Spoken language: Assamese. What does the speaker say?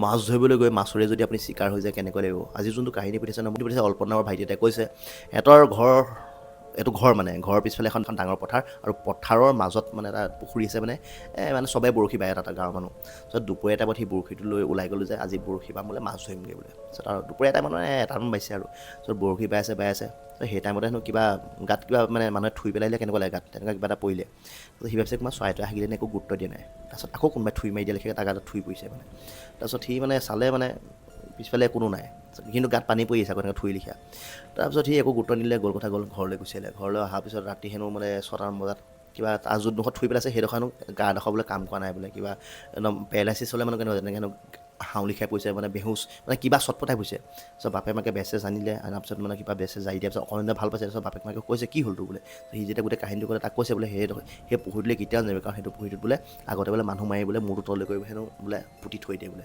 মাছ ধৰিবলৈ গৈ মাছৰে যদি আপুনি চিকাৰ হৈ যায়, কেনেকুৱা লাগিব? আজি যোনটো কাহিনী পঠিয়াইছে ন, পঠিয়াইছে অল্পন নামৰ ভাইটি এটাই। কৈছে সিহঁতৰ ঘৰ, এইটো ঘৰ মানে ঘৰৰ পিছফালে এখন এখন ডাঙৰ পথাৰ আৰু পথাৰৰ মাজত মানে এটা পুখুৰী আছে। মানে মানে চবেই বৰশী বায় এটা গাঁৱৰ মানুহ। তাৰপিছত দুপৰীয়া টাইমত সি বৰশীটো লৈ ওলাই গ'লো যে আজি বৰশী বাম বোলে, মাছ ধৰিমগৈ বোলে। তাৰপিছত আৰু দুপৰীয়া টাইমত মানে এটামান বাজিছে আৰু। তাৰপিছত বৰশী বাই আছে, বাই আছে। সেই টাইমতে হেনো কিবা গাত কিবা মানে মানুহে থুই পেলাই দিলে কেনেকুৱা লাগে গাত, তেনেকুৱা কিবা এটা পৰিলে। তাৰপিছত সি ভাবিছে কোনোবা চৰাই তৰাই হাগিলে নে, একো গুৰুত্ব দিয়া নাই। তাৰপিছত আকৌ কোনোবাই থুই মাৰি দিয়া লেখীয়াকৈ তাৰ গাত থুই পৰিছে মানে। তাৰপিছত সি মানে চালে, মানে পিছফালে কোনো নাই, কিন্তু গাত পানী পৰি আছে আকৌ তেনেকৈ থুই লিখীয়া। তাৰপিছত সি একো গুৰুত্ব নিদিলে, গ'ল কথা গ'ল, ঘৰলৈ গুচি আহিলে। ঘৰলৈ অহাৰ পিছত ৰাতি হেনো মানে 6টামান বজাত কিবা তাৰ যোনডোখৰত থুই পেলাইছে, সেইডোখৰ হেনো গাডোখৰ বোলে কাম কৰা নাই বোলে। কিবা একদম পেৰালাইচিছ হ'লে মানে কেনেকুৱা, তেনেকৈ হেনো হাউলি খাই পৰিছে, মানে বেহুচ, মানে কিবা চটপটাই পৰিছে। তাৰপিছত বাপেক মাকে বেজ আনিলে। অনাৰ পিছত মানে কিবা বেজ জাৰি দিয়াৰ পিছত অকণমান ভাল পাইছে। তাৰপিছত বাপেক মাকে কৈছে, কি হ'ল তোৰ বোলে? সি যেতিয়া গোটেই কাহিনীটো ক'লে, তাক কৈছে বোলে সেই পুখুৰীটোলৈ কেতিয়াও নাযাবি, কাৰণ সেইটো পুখুৰীটোত বোলে আগতে বোলে মানুহ মাৰি বোলে মূৰটো তললৈ কৰি হেনো বোলে পুতি থৈ দিয়ে বোলে।